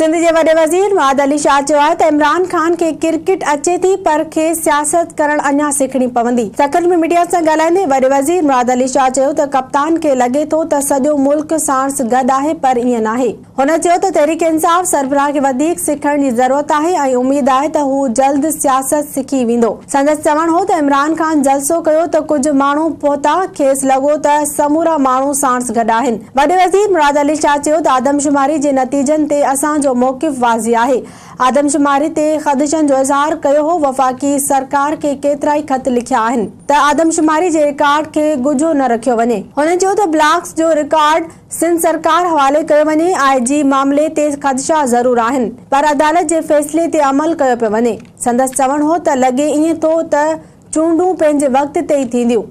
سنڌ جي وڏي وزير مراد علي شاهه چيو آهي ته عمران خان کي ڪرڪيٽ اچي ٿي پر کيس سياست ڪرڻ اڃا سکڻي پوندي. سکر ۾ ميڊيا سان ڳالهائيندي وڏي وزير مراد علي شاهه چيو ته ڪپتان کي لڳي ٿو ته سڄو ملڪ ساڻس گڏ آهي پر ائين ناهي. هن چيو ته تحريڪ انصاف سربراهه کي وڌيڪ سکڻ جي ضرورت آهي ۽ اميد آهي ته هو جلد سياست سکي ويندو. سندس چوڻ هو ته عمران خان جلسو ڪيو ته ڪجهه ماڻهو پهتا، کيس لڳو ته سمورا ماڻهو ساڻس گڏ آهن. وڏي وزير مراد علي شاهه چيو ته آدمشماري جي نتيجن تي اسان جو موقف واضح آهي، آدمشماري تي خدشن جو اظهار ڪيو هو، وفاقي سرڪار کي ڪيترائي خط لکيا آهن ته آدمشماري جي رڪارڊ کي ڳجهو نه رکيو وڃي. هن چيو ته بلاڪس جو رڪارڊ سنڌ سرڪار حوالي ڪيو وڃي، آء جي معاملي تي خدشا ضرور آهن پر عدالت جي فيصلي تي عمل ڪيو پيو وڃي. سندس چوڻ هو ته لڳي ائين ٿو ته چونڊون پنهنجي وقت تي ئي ٿينديون.